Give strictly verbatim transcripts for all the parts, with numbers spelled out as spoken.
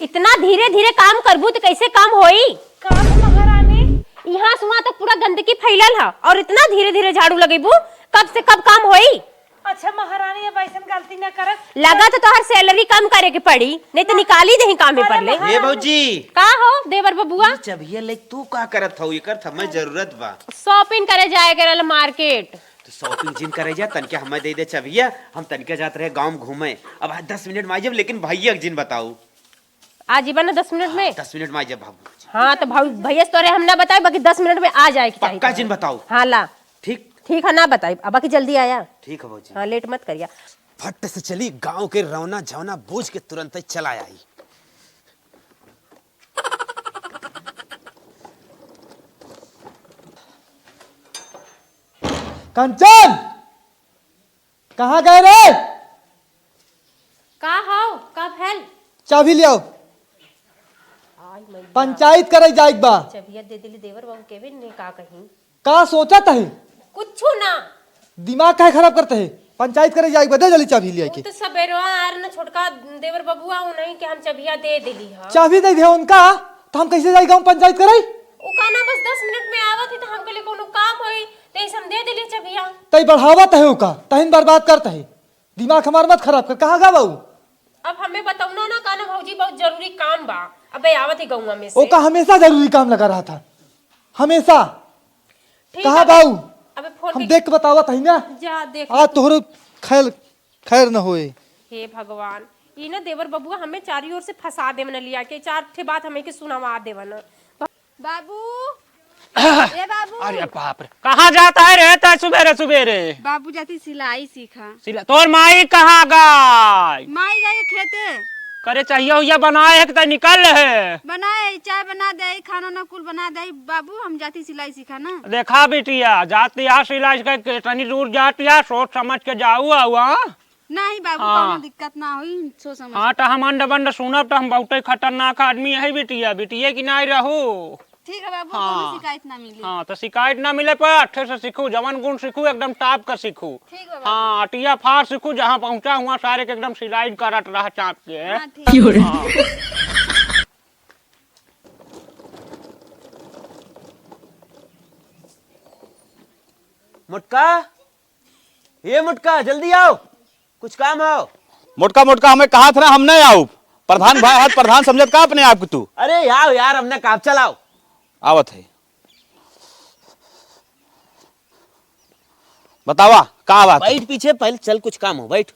इतना धीरे धीरे काम करबू त कैसे काम होई? का हो महारानी? यहाँ से वहाँ तक पूरा गंदगी फैलल ह और इतना धीरे धीरे झाड़ू लगेबू, कब से कब काम होई? अच्छा महारानी, अब ऐसन गलती न करब। लगा तो तोहर सैलरी कम करे के पड़ी, नहीं तो निकाली देही कामे पर ले। ये भौजी। का हो देवर बबुआ? ये चबिया ले तू का करत हऊ? एकर त हमें जरूरत बा। शॉपिंग करे जाए के रहल मार्केट। तो शॉपिंग जिन करे जा, तनके हमें दे दे चबिया, हम तनके जात रहे गाँव घूमे। अब आज दस मिनट में आ जाब, लेकिन भैया के जिन बताऊ। आ जीबा ना दस मिनट में? हाँ, दस मिनट में आ जाब बाबू। हाँ, तो भाऊ, भैया से तोरे हम ना बताए, बाकी दस मिनट में आ जाए के चाहिए पक्का तोरे। जिन बताऊ। हाँ, ला। ठीक। ठीक है, ना बताई, अब बाकी जल्दी आया। ठीक है भौजी। हाँ, लेट मत करिया। फट से चली, गाँव के रौना झौना बूझ के तुरंत ही चला आई। कंचन, कहाँ गए रे? का हौ? का भैल? चाबी ले आओ। आई मैया। पंचायत करे जाइक बा। चबिया दे दिली देवर बाबू के भी ने का कहीं। का सोचत है? कुछु ना। दिमाग काहे खराब करत है? पंचायत करे जाइक बा, दे जल्दी चाबी ले आके। तो सबेरवा आर न छोटका देवर बबुआ, उन्हीं के हम चबिया दे दिली ह। चाबी दे दे उनका, तो हम कैसे जाई गाँव पंचायत करे? उ का ना बस दस मिनट में आवत है, तो हम कहले कोनो काम होई, तो ऐसे हम दे दिली चबिया। तई बढ़ावत है ओका, तहिन बर्बाद करत है। दिमाग हमार मत खराब कर, कहाँ गा बाऊ? अब हमें बतौना ना का ना भौजी, बहुत जरूरी काम बा। अबे आवत है गौवा में से। ओका हमेशा जरूरी काम लगा रहा था, हमेशा। ठीक कहाँ है, बाऊ? अबे फोन हम के देख के बतावत है ना। जा देख। आज तोहरो खैर, खैर न होए। हे भगवान, ई ना देवर बबुआ हमें चारी ओर से फंसा देवन लिया के, चार ठे बात हमें के सुनावा देवन। बाबू, ए बाबू। अरे बाप रे, कहाँ जात है रे तै सुबेरे सुबेरे? बाबू जाती सिलाई सीखा। सिला-, तोर माई कहाँ गई? माई गई खेते। करे चाहिए हुआ बनाए है कि तै निकल है? बनाए, चाय बना दे, खाना ना कुल बना दे। बाबू, हम जाती सिलाई सीखा ना। देखा बिटिया, जाती है सिलाई सीखा, कितनी दूर जाती है, सोच समझ के जाऊ आऊ, हाँ? नहीं बाबू, हाँ। कौनो दिक्कत ना होई, सोच समझ हाँ, के। तो हम अंड बंड सुनब, तो हम बहुते खतरनाक आदमी है बिटिया, बिटिया की नहीं रहू। ठीक है बाबू, हाँ। कौनो शिकायत ना मिली। हाँ, तो शिकायत ना मिले पर अच्छे से सीखू, जवन गुण सीखू एकदम टॉप का सीखू। ठीक बा बाबू। हाँ, अटिया फार सीखू, जहाँ पहुँचा हुआ सारे के एकदम सिलाई करत रहा चाप के। हाँ, ठीक। हाँ। मोटका, ए मोटका, जल्दी आओ, कुछ काम आओ। मोटका, मोटका, हमें कहा था ना, हम नहीं आओ। प्रधान भाई हाथ प्रधान समझत का अपने आप को तू? अरे आओ यार, हमने काम चलाओ। आवत है। बतावा, का बात है? बैठ पीछे, पहले चल, कुछ काम हो, बैठ।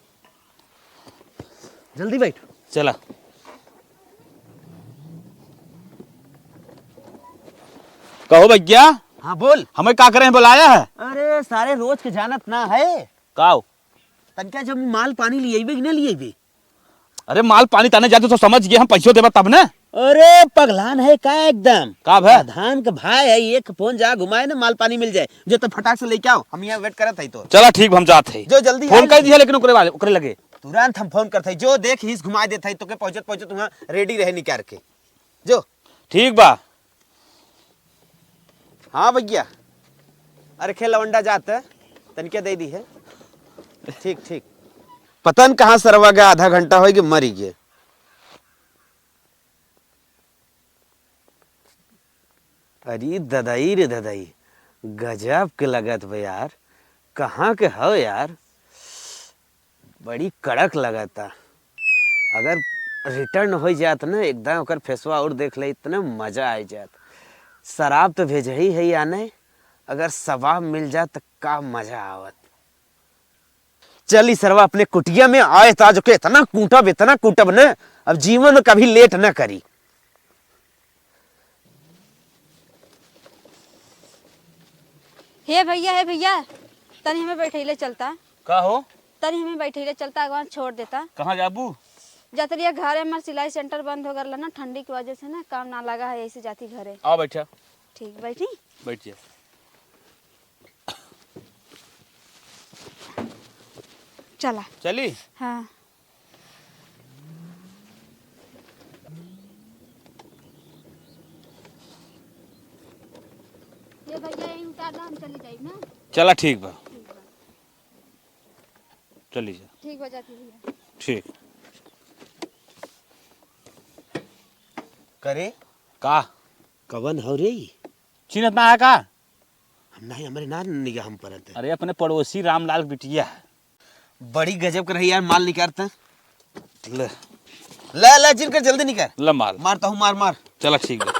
जल्दी बैठ। चला। कहो भैया। हाँ, बोल। हमें का करे हैं बुलाया है? अरे, सारे रोज के जानत ना है। काओ? तनका जब माल पानी लिएबे कि ना लिएबे? अरे, माल पानी ताने जाते तो समझ गए, हम पैसों देबा तब ने। अरे, पगलान है का एकदम? का भे? प्रधान के भाई है, एक फोन जा घुमाए ना, माल पानी मिल जाए। जो तो फटाक से लेके आओ, हम यहाँ वेट करत है तो। चला ठीक, हम जात है। जो जल्दी फोन आए। कर दिया, लेकिन ओकरे वाले, ओकरे लगे। तुरंत हम फोन करत है, जो देख हिस घुमाए देत है, तो के पहुँचत पहुँचत वहाँ रेडी रहे निकार के। जो। ठीक बा। हाँ भैया, अरे खे लवंडा जात, तनिके दे दी है। ठीक, ठीक। पता न कहाँ सरवा गया, आधा घंटा होइगे मरी गए। अरे ददाई रे ददाई, गजब के लगत बा यार, कहाँ के हो यार? बड़ी कड़क लगता। अगर रिटर्न होइ जात ना, एकदम ओकर फेसवा और देख ले, इतना मजा आइ जात। शराब तो भेजही है या नहीं, अगर सबाब मिल जात त का मजा आवत। चल ई सरवा अपने कुटिया में आए त आज ओके इतना कूटब, इतना कूटब न, अब जीवन में कभी लेट न करी। हे भैया, हे भैया, तनी हमें बैठैले चलता। का हो? तनी हमें बैठैले चलता, अगवान छोड़ देता। कहाँ जाबू? जतरिया घरे हमार सिलाई सेंटर बंद हो गल ना, ठंडी की वजह से ना काम ना लगा है, ऐसे जाती घरे। आओ बैठा। ठीक, बैठी? बैठ जा। चला। चली? हाँ। ये भैया यहीं उतार दो, हम चली जाइब ना। चला ठीक बा। ठीक बा। चली जा। ठीक बा, जाती भैया। ठीक। करे? का? कवन हौ रे ई? चिन्हत ना है का? हम नहीं, हमरे ना निगाह हम परत है। अरे, अपने पड़ोसी रामलाल के बिटिया है। बड़ी गजब कर रही यार, माल निकारता। ले। ले, ले, जिनकर जल्दी निकार। ले माल। मारता हूँ, मार, मार। चला, ठीक बा।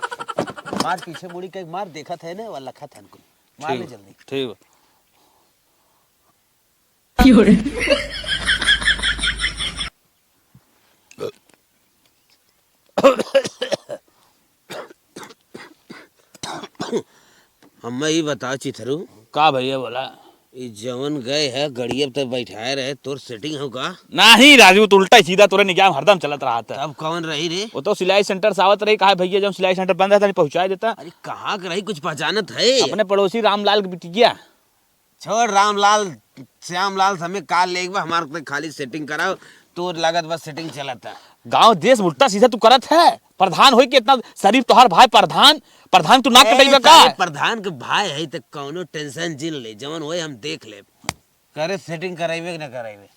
मार, पीछे मुड़ी के मार, देखत है ना, वो लखत है इनको। मार ठीक ले बा, जल्दी। ठीक बा। हम्मे ई बताओ चिथरू। का भैया बोला? ई जवन गए है गड़िया पे बैठाए रहे, तोर सेटिंग हो का? नाही राजू, तो उल्टा सीधा तोरे निगाह में हरदम चलत रहा था। तब कौन रही रे? वो तो सिलाई सेंटर से आवत रही, कहा भैया जब सिलाई सेंटर बंद रहता नहीं पहुंचाए देता। अरे कहाँ के रही, कुछ पहचानत है? अपने पड़ोसी रामलाल के बिटिया। छोड़ रामलाल, श्यामलाल से हमें का लेके बा, हमार तो खाली सेटिंग कराओ, तोर लागत बस सेटिंग चलत है। गांव देश उल्टा सीधा तू करत है। प्रधान होई के इतना शरीफ तोहार भाई प्रधान, प्रधान तू नाक ए, कटाई बा का? सारे प्रधान के भाई है तो कौनो टेंशन जिन ले, जवन होए हम देख ले। करे सेटिंग कराइबे कि ना कराइबे?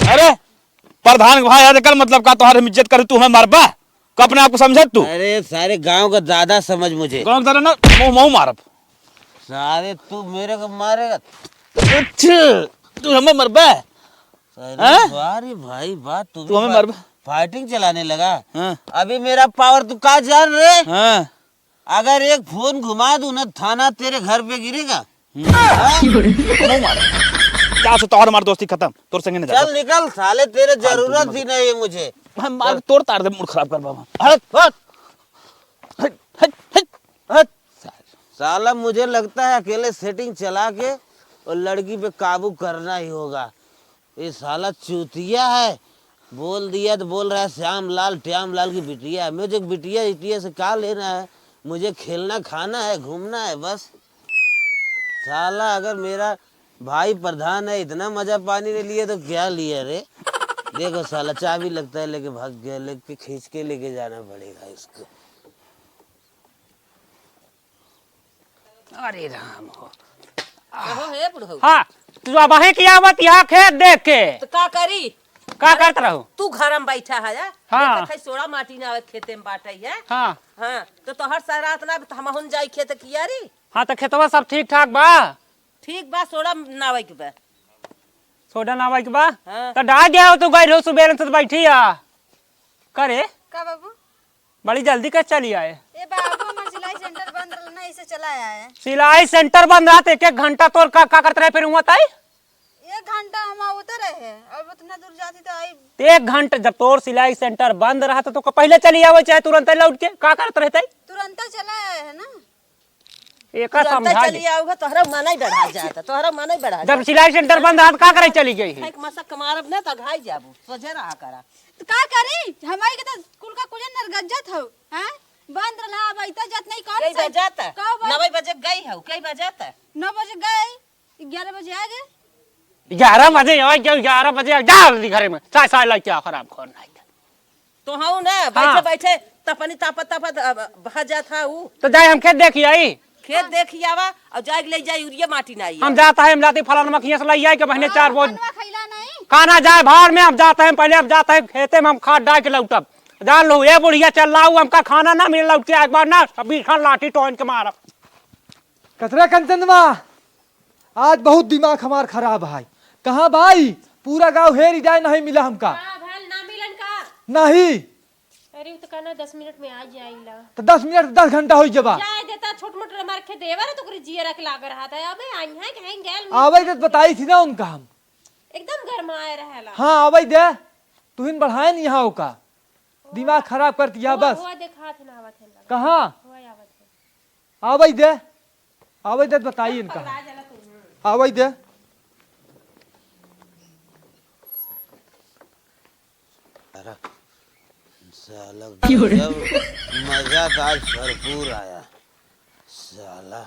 अरे प्रधान के भाई है, एकर मतलब का तोहार हम इज्जत करू, तू हमें मारबा? का अपने आप को समझत तू? अरे सारे गांव का दादा समझ मुझे। गांव का दादा ना, मुंह, मुंह मारब। सारे तू मेरे को मारेगा? अच्छा, तू हमें मरबे? अरे हाँ? वाह रे भाई वाह, तू तू भी हमें फा-, मरबे? फाइटिंग चलाने लगा। हाँ। अभी मेरा पावर तू का जान रे? हाँ। अगर एक फोन घुमा दूं ना, थाना तेरे घर पे गिरेगा। हम्म। हाँ? मुंह मार। जा से तोहर हमार दोस्ती खत्म, तोर संगे न जा। चल निकल साले, तेरे जरूरत भी नहीं है मुझे। हम मार चल। तोड़ तार दे, मूड खराब कर बाबा। हट, हट। हट, हट, हट। हट। साला, मुझे लगता है अकेले सेटिंग चला के और लड़की पे काबू करना ही होगा। ये साला चूतिया है, बोल दिया तो बोल रहा है श्याम लाल, ट्याम लाल की बिटिया। मुझे बिटिया इटिया से का लेना है, मुझे खेलना, खाना है, घूमना है बस। साला, अगर मेरा भाई प्रधान है, इतना मजा पानी ने लिए तो क्या लिया रे? देखो साला, चाबी लगता है लेके भाग गया, लेके खींच के लेके जाना पड़ेगा इसको। अरे राम हो। कहो हे बुढ़ऊ। हाँ, तू अब अबहीं की आवत यहाँ खेत देख के। तो का करी? का अरे, करत रहू? तू घर में बैठा है, हाँ। देखत है सोड़ा माटी ना आवे खेते में बाटे है। हाँ। हाँ, तो तोहर सारा इतना तो हम हुन जाई खेत कियारी। हाँ, तो खेतवा सब ठीक ठाक बा? ठीक बा, सोड़ा ना आवे के बा। सोड़ा ना आवे के बा? हाँ। तो डाल दिया हो, तू गई रहो सुबह से बैठी आ। करे? का बाबू? बड़ी जल्दी कैसे चली आए? ए बाबू, हमार सिलाई सेंटर बंद रहल ना, इसे चला आए। सिलाई सेंटर बंद रहा तो एक, एक घंटा तोर का, का करत रहे फिर हुआ ताई? एक घंटा हम आवते रहे, अब उतना दूर जाती तो आई। एक घंटा जब तोर सिलाई सेंटर बंद रहा तो, तो पहले चली आवे चाहे तुरंत लौट के, का करत रहते? तुरंत चला आए है ना। एका तुरंते समझा चली दे। आऊ है, तोहरा मनई बढ़ा जाता, तोहरा मनई बढ़ा जब जाता। सिलाई सेंटर बंद रहा, तो का करे चली गई है? एक मसक मारब ना, तो घाई जाबू, सोझे रहा करा। तो का करी? हमारी के तो कुल का कुल नरगज्जत हो, हैं? बंद रहला, अब अइता जात नहीं, कौन कई सा? बजाता? का बा-, नौ बजे गई हो, कई बजाता? नौ बजे गई, ग्यारह बजे आ गए। ग्यारह बजे आ गए, ग्यारह बजे आ, जा जल्दी घरे में, चाय, चाय लेके आ, खराब खोर नहीं। तो हऊ ना, हाँ। बैठे बैठे तपनी तापत तापत, अ, भा जात है ऊ। तो जाए हम खेत देखी आई। खेत देखी आवा और जाए ले जाए यूरिया माटी ना आई हम है। जाता है, हम जाते फलाना मखिया से लाई आई के बहने हाँ, चार बोझ। खाना खैला नहीं। खाना जाए भाड़ में, हम जाते हैं पहले, हम जाते हैं खेते में, हम खाद डाल के लौटब। जान लो, ये बुढ़िया चल रहा हूँ, हमका खाना ना मिले लौट के एक बार ना, सब बीस खान लाठी टोन के मारब। कतरा कंचनवा, आज बहुत दिमाग हमार खराब है। कहाँ भाई? पूरा गांव हेरी जाए, नहीं मिला हमका। का भल ना मिलन का? नहीं। अरे, उ तो कहना दस मिनट में आ जाइला। तो दस मिनट, दस घंटा हो जबा। जाए देता, छोट मोट हमार खेत देवर है, तो ओकरे जियरा के लाग रहा था। अबे आई है, कहीं गैल में आवे तो बताई थी ना उनका हम। एकदम गरमाए रहेला। हाँ, आवे दे। तुहिन बढ़ाए नहीं यहाँ का। दिमाग खराब कर दिया हुआ, बस। हुआ देखा थे ना, आवत है लगा। कहाँ? हुआ आवत है। आवे दे। आवे दे, बताई इनका। पगला जाला तू। आवे दे। अरे, साला क्यों रे? गजब मजा तो आज भरपूर आया। साला।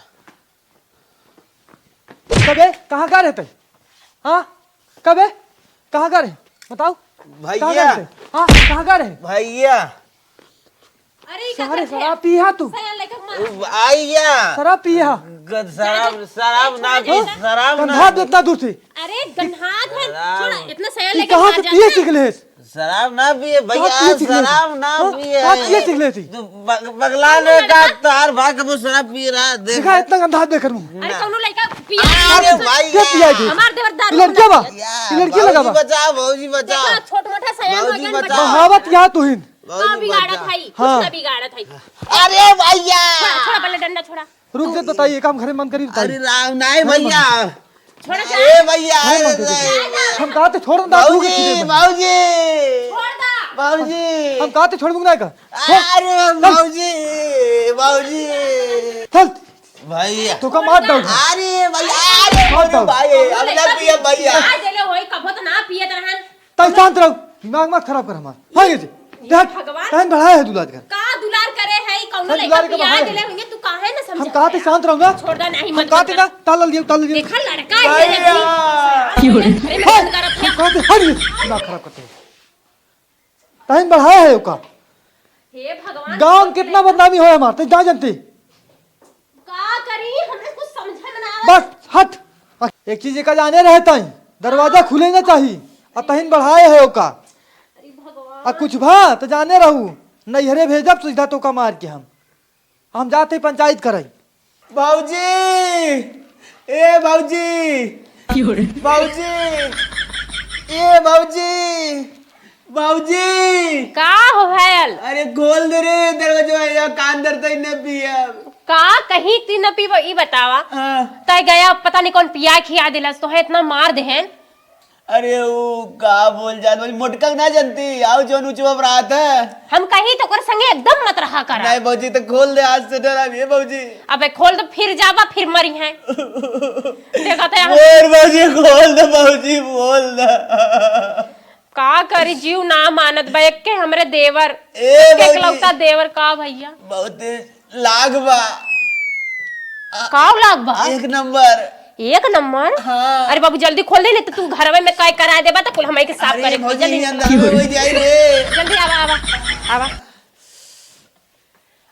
कबे? कहाँ का रहते? हाँ? कबे? कहाँ का रहे? बताओ। भैया। कहाँ का रहते? हाँ, कहाँ का रहे? भैया। अरे, ई का सारे करत है? शराब पी हा तू? सयान लइका के मार। भैया। शराब पी हा? शराब, शराब ना पी, शराब ना गंधात पी। इतना दूर से। अरे गंधात है, शराब। छोड़ा, इतना सया ये लेके कहाँ से पिए सीख ले? शराब ना पिए भैया, कहाँ पिए सीख ले? शराब ना हाँ? पिए। कहाँ पिए सीख ले थी? तू पग-, पगला ने का तार भाग के वो शराब पी रहा, देख। दिखा, इतना गंधात देख मुँह। अरे ना। कौनो लड़का पिया अरे है? भाई क्या पिया थी? हमार देवर दारू ये लड़किया बा? या, ये लड़किया लगा भौजी बा? बचाओ, भौजी बचाओ। देखा, छोट मोटा सयान भौजी वजन बचाओ। बचाओ। बहावत यहाँ तुहिन। भौजी का बिगाड़त बचाओ। है? कुछ हाँ। ना बिगाड़त है। अरे भैया। छोड़ा, छोड़ा, पहले डंडा छोड़ा। रुक जा, बताइए, काम घरे मन करी, बताइए। अरे राम, नहीं भैया। छोड़ दे। ए भइया, अरे, अरे, अरे, हम कहा थे छोड़ दे, बाबूजी, बाबूजी। छोड़ दे। बाबूजी। हम कहा थे छोड़ दूंगा का? अरे, बाबूजी, बाबूजी। चल। भइया। तो का मार डाल। अरे भइया, अरे मार डाल। भाई, अब ना पिया भइया। आज ले होई, कबो तो ना पियत रहन। तै शांत रहो, दिमाग मत खराब कर हमार। भाग जी। हे देख, भगवान। तहन बढ़ाया है दुलार कर। का दुलार करे है, ई कौनो हम लइका दुलार के पिया बाहर देले हैं। होंगे, तू काहे न समझा हम कहा थे रहा? शांत रहो ना। छोड़ दे, नहीं, हम मत कहा थे कर। ना, ताला लियो, ताला लियो। देखा लड़का है, भैया। अरे, मैं बंद करत हम है। कहा थे, हट ये, दिमाग खराब करते हैं। तहन बढ़ाया है ओका। हे भगवान, गाँव में कितना बदनामी हो हमार, तै ना जानते। का करी, हमरे कुछ समझे में ना आवे। बस, हट। एक चीज का जाने रहे ताई, दरवाजा खुले ना चाही, आ तहिन बढ़ाए है ओका। अरे भगवान। आ कुछ भा, तो जाने रहू, नैहरे भेजब सीधा तोका मार के हम। हम जाते पंचायत कराई। भौजी, ए भौजी, क्यों रे? भौजी, ए भौजी, भौजी। का हो भयल? अरे खोल दे रे दरवाजा, या कान दर्द ही न पिया। का कहीं ती न पीबो, ई बतावा। हाँ। तय गया, पता नहीं कौन पिया खिया दिलस, तोहे इतना मार देहन। अरे वो का बोल जात, मोटका ना जानती, आओ जौन ऊंचवा पर रहत है। हम कही तो ओकर संगे एकदम मत रहा करा। नहीं भौजी, तो खोल दे आज से डरा भी है भौजी। अबे खोल तो फिर जाबा, फिर मरी है। देखा था यहाँ। बोल भौजी, खोल दे भौजी, बोल दे। का करी, जीव ना मानत बा, एक के हमरे देवर, ए एक के भौजी। एकलौता देवर का भैया। बहुत लाग बा। का लाग बा? एक नंबर। एक नंबर? हाँ। अरे बाबू, जल्दी खोल दे, नहीं तो तू घरवे में काय करा देबा, तो कुल हमई के साफ अरे करे के भौजी, जल्दी। ये अंदर में वही जाई रे। जल्दी आवा, आवा, आवा।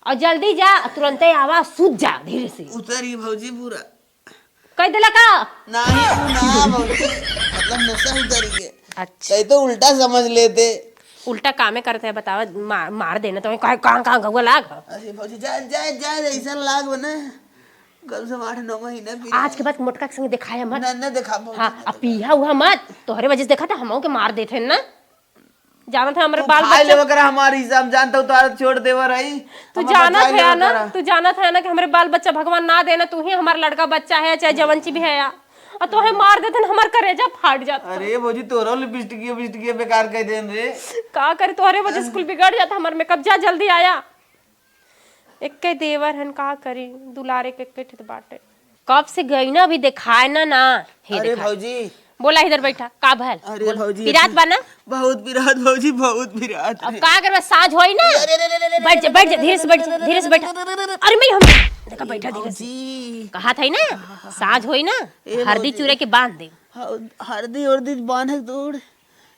और जल्दी जा, तुरंते आवा, सूत जा धीरे से। उतरी भौजी पूरा। कह देला का? नहीं, तू ना भौजी, मतलब नशा उतरी है। अच्छा। कहीं तो उल्टा समझ लेते। उल्टा कामे करते हैं, बतावा, मार, मार देना तो कहे, कहाँ, कहाँ गौआ लाग ह? अरे भौजी, जा, जा, जा, ऐसा लाग बना। कम से कम आठ नौ महीना पी आज के बाद मोटका के संगे दिखाया मत। ना, ना दिखा भौजी, हाँ, ना अब दिखा। पिया हुआ मत, तोहरे वजह से देखा था, हम के मार देते हैं ना। जानत है हमरे तू बाल खाए बच्चा लेवा करा हमार हिस्सा, हम जानत हूँ तोहरा छोड़ देवा रही। तू हम जानत बचाए है लेवा ना, करा। तू जानत है ना कि हमरे बाल बच्चा भगवान ना देना, तू ही हमार लड़का बच्चा है, चाहे जवन चीज भी है या। और तोहे मार देते ना, हमार करेजा फाट जात। अरे भौजी, तोहरो लिपस्टिक, लिपस्टिक बेकार कर देन रे। का करे, तोहरे वजह से कुल बिगड़ जाता हमार मेकअप। जा जल्दी आया। एक्के देवर हन, का करी, दुलारे के एक्के ठे त बाटे। कब से गई ना, अभी देखाए ना, ना। हे अरे देखा। भौजी। बोला, इधर बैठा, का भल? अरे बोल। भौजी, पिरात अभी बा ना? बहुत पिरात भौजी, बहुत पिरात अब रे। का करबे, साँझ होई ना? अरे, अरे, अरे, अरे, बैठ जा, अरे, बैठ जा, अरे, धीरे से बैठ जा, अरे, धीरे से बैठा। अरे, अरे, अरे, अरे, मैं हम, देखा, बैठा धीरे से। भौजी। कहा था ही ना, साँझ होई ना, ए हरदी भौजी। चूरे के बांध दे। हाँ, हरदी उरदी बांधे के तोड़।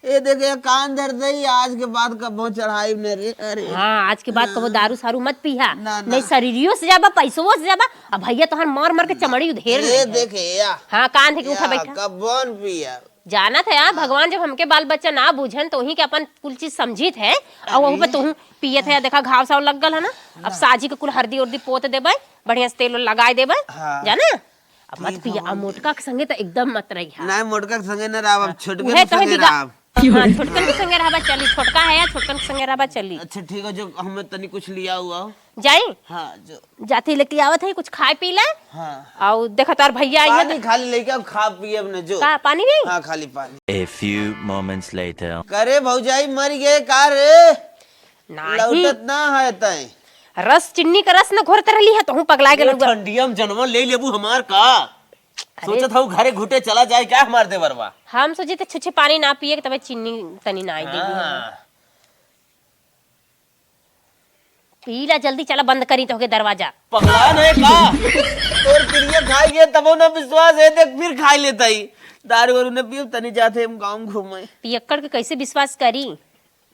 ए देख, ये कान धर दे, आज के बाद कबो चढ़ाई न रे। अरे। हाँ, आज के बाद हाँ। कबो दारू सारू मत पीहा। ना, ना। नहीं, शरीरियो से जाबा, पैसो से जाबा। अब भैया तोहर मर मर के चमड़ी उधेर ए नहीं है। देखे या। हाँ, कान धर के उठा या, बैठा। कबो न पिया। जानत है यार, भगवान जब हमके बाल बच्चा ना बूझन, तो वहीं के अपन कुल चीज समझित है। और वहू पे अरे। तोहू पियत है, देखा घाव साव लग गल है ना। अब ना। साजी के कुल हरदी उर्दी पोत देबे, बढ़िया से तेल उल लगाए देबे। हाँ। जाना? अब मत ठीक है, पिया, आ भौजी। मोटका के संगे तो एकदम मत रही है। नहीं, मोटका के संगे न रहब, अब हाँ, छोटके उहे के तो है संगे बिगा-, रहब। हाँ, छोटकन के संगे रहबा चली, छोटका है या छोटकन के संगे रहबा चली। अच्छा, ठीक है, जो हमें तनी कुछ लिया हुआ हो। जाई? हाँ, जो। जाती लेके आवत है, कुछ खाए पी ले। हाँ। और देखा तार भैया आई है पानी तो खाली लेके आओ, खा पिए अब न जो। का, पानी नहीं? हाँ, खाली पानी। A few moments later। करे भौजाई मर गए का रे? नाही। लौटत ना है तय। रस, चिन्नी का रस न घोरत रहली है, तोहू पगला गेल ये हुआ। ठंडिया में जनवा ले लेबू हमार का? अरे। सोचत हूँ घरे घुटे चला जाए क्या हमार देवरवा? हम सोचे थे छुच्छे पानी ना पिए, तबे चिन्नी तनी ना आई देबू हम। हाँ। पी ला जल्दी, चला बंद करी तोहके दरवाजा। पगला नहीं का? तोर किरिया खाई गए तबो ना विश्वास है, देख फिर खाई लेता ही। दारू वारू न पियो, तनी जाते हम गाँव घूमे। पियक्कड़ के कैसे विश्वास करी?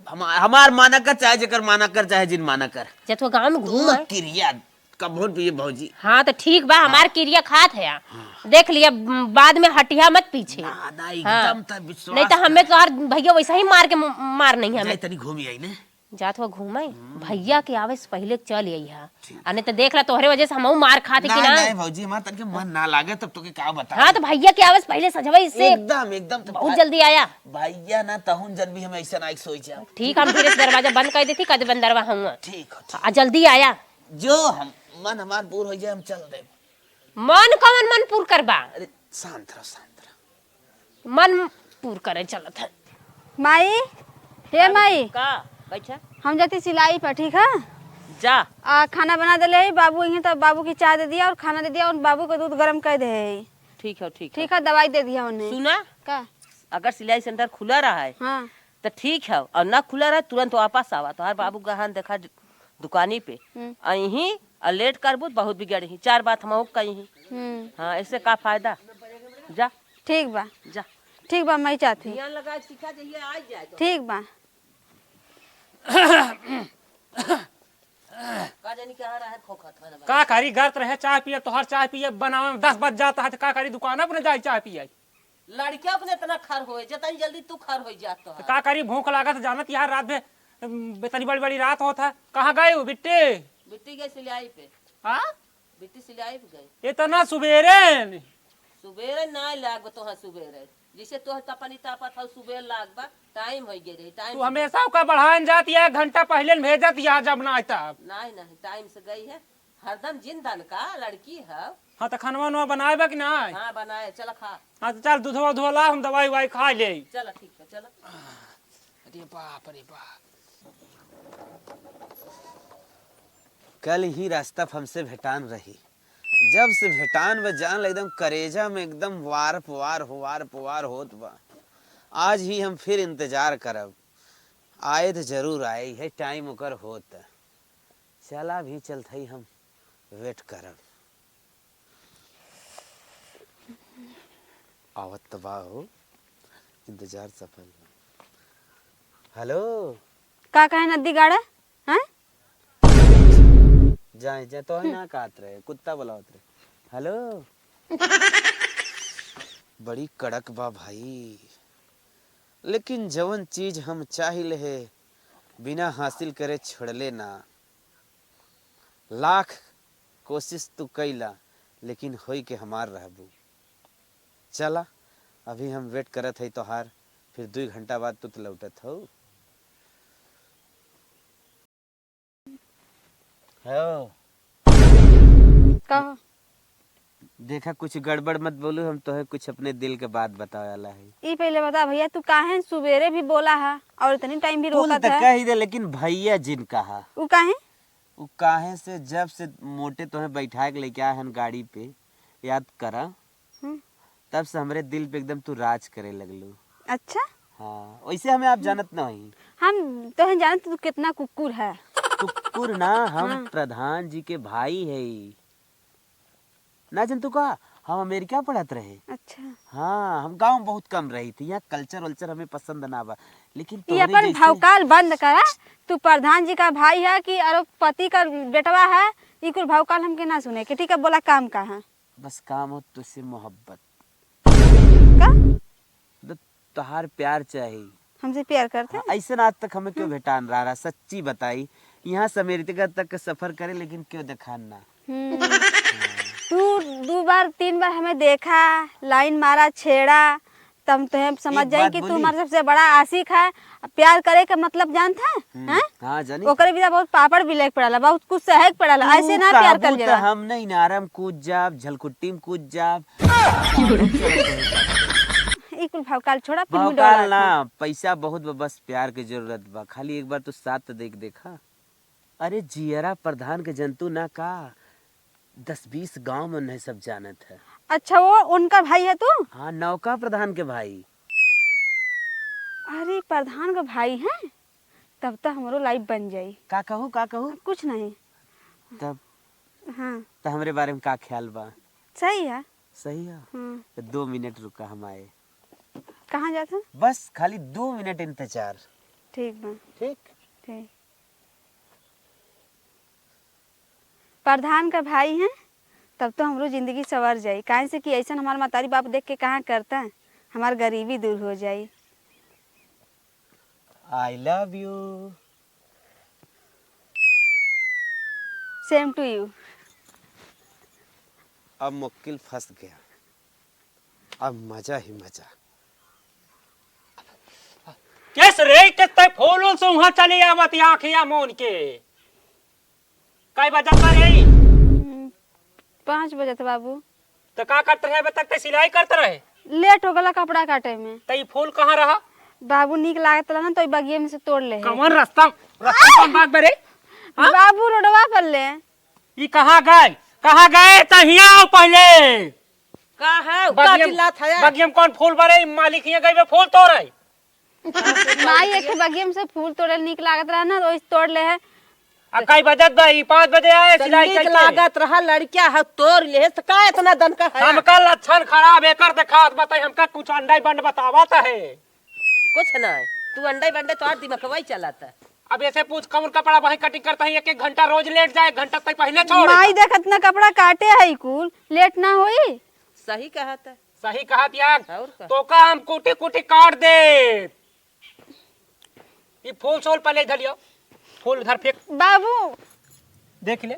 हमार, हमार माना कर, चाहे जेकर माना कर, चाहे जिन माना कर। जब तो गाँव में तू घूम आए। किरिया, कबहुँ न पिए भौजी। हाँ, तो ठीक बा, हमार हाँ। किरिया खात है। हाँ। देख लिया, म, बाद में हटिया मत पीछे। ना, ना, हाँ। एकदम त विश्वास नहीं तो हमें कर। तोहार भैया वैसे ही मार के म-, मार नहीं हमें। जाए तनी घूमी आई ने। जात हुआ घूमे, हम्म। भैया के आवे से पहिले चल आई हा। ठीक। आ नहीं तो देख ला, तोहरे वजह से हमहू मार खाती कि नहीं, ना। नहीं भौजी, हमार तनके मन ना लागे, तब तोके का बताई। हाँ, तो भैया के आवे से पहिले सजवा इससे एकदम, एकदम तो बहुत भाई जल्दी आया। भैया ना तहुन जन भी हम ऐसा ना सोच जाओ। ठीक, हम फिर से दरवाजा बंद कर देती, कद बंदरवा हुआ। ठीक हो, ठीक। आ जल्दी आया। जो हम, मन हमार पूर हो जाए, हम चल देब। मन कवन मन पूर करबा? अरे, शांत रहो, शांत रहो। मन पूर करे चलत है। माई, हे माई, का? बैठा। हम जाती सिलाई पर, ठीक है? जा। आ, खाना बना देले है बाबू, यहीं तो बाबू की चाय दे दिया और खाना दे दिया और बाबू को दूध गरम कर दे है। ठीक है, ठीक है। ठीक है, दवाई दे दिया उन्हें। सुना? का? अगर सिलाई सेंटर खुला रहा है, हाँ। तो ठीक है, और ना खुला रहा, तुरंत वापस आवा। तोहार बाबू गहन देखा दुकानी पे। हम्म। अहीं और लेट करबू तो बहुत बिगड़ ही। चार बात हम कही ही। हम्म। हाँ, ऐसे का फायदा? जा। ठीक बा। जा। ठीक बा, मैं जात ही। ध्यान लगा, सीखा जइहे, आ जाए तो। ठीक बा। का जानी कहाँ रहे खोखा थाना में। का करी, गर्त रहे चाय पिए, तोहर चाय पिए बनावे में दस बज जाता है, तो का करी, दुकान पर जाई चाय पिए। लड़कियों के इतना खर होए, जितनी जल्दी तू खर हो जात तो तो है। का करी, भूख लागत, जानत यार, रात में, अम, इतनी बड़ी बड़ी रात होत है। कहाँ गए हो बिट्टी? बिट्टी गए सिलाई पे। हाँ? बिट्टी सिलाई पे गए। इतना सुबेरे? सुबेरे ना लाग तो है सुबेरे। जैसे तोह तपनी तापत हो सुबेर लाग बा, टाइम हो गए रही, टाइम तू से हमेशा ओका बढ़ान जात या, एक घंटा पहले न भेजत या जब ना आता। नहीं, नहीं, टाइम से गई है। हरदम जिंदन का लड़की है। हाँ, तो खानवा उनवा बनाए बा कि ना? हाँ, बनाए, चला खा। हाँ, तो चल, दूधवा उधवा ला, हम दवाई उवाई खा ले। चला, ठीक है, चला। अरे बाप रे बाप। कल ही रास्ता पे हमसे भेटान रही। जब से भेटान बा, जान ले एकदम करेजा में एकदम वार पुवार हो, वार पुवार होत बा। आज ही हम फिर इंतजार करब। आए तो जरूर आए, है टाइम ओकर होत। चला भी चलत हई, हम वेट करब। आवत त बा हो, इंतजार सफल बा। हेलो। का कहे नदी गाड़े? हैं? जाए, जाए, तो ही हम्म। ना कहत रहे, कुत्ता बुलावत रहे। हेलो। बड़ी कड़क बा भाई, लेकिन जवन चीज हम चाहि लेहे, बिना हासिल करे छोड़ले ना। लाख कोशिश तू कइला, लेकिन होई के हमार रहबू। चला, अभी हम वेट करत हई तोहार, फिर दुई घंटा बाद तू त लौटत हऊ। हो। का हो? देखा, कुछ गड़बड़ मत बोलू, हम तोहे कुछ अपने दिल के बात बतावे वाला है। ई पहले बता भैया, तू काहे सुबेरे भी बोला है और इतनी टाइम भी बोल रोकत त है? कही दे, लेकिन भैया जिन कहा। उ काहे? उ काहे से, जब से मोटे तोहे बैठा के लेके आए हन गाड़ी पे, याद करा, हम्म। तब से हमरे दिल पे एकदम तू राज करे लगलू। अच्छा? हाँ, वैसे हमें आप जानत ना हई। हम तोहे जानत, तू कितना कुकुर है। कुकुर ना, हम हाँ। प्रधान जी के भाई है। ना जन तू का, हम अमेरिका पढ़त रहे। अच्छा। हाँ, हम गाँव में बहुत कम रही थी, यहाँ कल्चर वल्चर हमें पसंद ना बा। लेकिन ये तोहरे अपन जैसे भौकाल बंद करा। तू प्रधान जी का भाई है कि अरबपति का बेटवा है, ई कुल भौकाल हमके ना सुने के। ठीक है, बोला काम का है? बस काम हो तुझसे मोहब्बत। का? तो तोहार प्यार चाही। हमसे प्यार करते हाँ, हैं? ऐसे ना आज तक हमें क्यों हम्म। भेटान रहा, रहा, सच्ची बताई। यहाँ से अमेरिका तक के सफर करे, लेकिन क्यों देखान ना। हम्म। तू दो बार, तीन बार हमें देखा, लाइन मारा, छेड़ा, तब तो हम समझ एक जाए बात कि तू बोली? हमारा सबसे बड़ा आशिक है। प्यार करे का मतलब जानत है? हम्म, हैं? हाँ, जानी। ओकरे बिना बहुत पापड़ बेले के पड़ला, बहुत कुछ सहे के पड़ला। तू ऐसे ना प्यार कहबू कर त लेवा। हम नहीं नारम कूद जाब, झलकुट्टी में कूद जाब। ई कुल भौकाल छोड़ा, फिल्मी भौकाल डोला ना, था। पैसा बहुत बा, बस प्यार के जरूरत बा। खाली एक बार तू साथ दे के देखा। अरे जियरा प्रधान के जंतु ना का, दस बीस गांव में उन्हें सब जानत है। अच्छा, वो उनका भाई है तू? हाँ, नौका प्रधान के भाई। अरे, प्रधान का भाई है, तब तो हमरो लाइफ बन जाई। का कहू, का कहू? कुछ नहीं। तब हाँ। तो हमरे बारे में का ख्याल बा? सही है। सही है? हम्म। तो दो मिनट रुका, हम आए। कहाँ जात हन? बस खाली दो मिनट इंतजार। ठीक बा। ठीक? ठीक। प्रधान का भाई हैं, तब तो हमरो जिंदगी सवर जाई। काहे से कि ऐसन हमार मतारी बाप देख के कहाँ करता, हमार गरीबी दूर हो जाई। I love you। Same to you। अब मुक्किल फंस गया, अब मजा ही मजा। केस रे, केस तै फोन उन से उहाँ चली आवत या आँखिया मोन के। कई बजत बा रे? हम्म, पाँच बजत बाबू। तो का करत रहे अबे तक? ते सिलाई करत रहे? लेट हो गला कपड़ा काटे में। तो ई फूल कहाँ रहा? बाबू नीक लागत रहा ना, तो ई बगिये में से तोड़ ले है। कौन रास्ता, रास्ता कौन बात बरे? हाँ? बाबू रोडवा पर ले। ई कहाँ गए? कहाँ गए? तो हियाँ आओ पहले। का है? का बगियम, चिल्लात है? बगियम कौन फूल बरे? मालिक हियाँ गए बे फूल तोड़े। माई, एक बगियम से फूल तोड़े नीक लागत रहा ना, तो ओइस तोड़ ले है। आ, काई बजत बा? ई पाँच बजे आए, तो सिलाई नीक करके। लागत रहा, लड़किया है, तोड़ ले है, तो का इतना दन का है? हमका लक्षण खराब एकर देखात बताई, हमका कुछ अंडा बंड बतावत है। कुछ ना है, तू अंडा बंडे तोहार दिमागवा ही चलाता। अब ऐसे पूछ, कौन कपड़ा वही कटिंग करता है, एक एक घंटा रोज लेट जाए, एक घंटा तक पहले छोड़ माई देता। देख, इतना कपड़ा काटे है कुल, लेट ना होई। सही कहत है। सही कहत यार। और का? तो का हम कुटी कुटी काट दे। ई फूल सोल पहले इधर लियो। फूल इधर फेंक। बाबू। देख ले।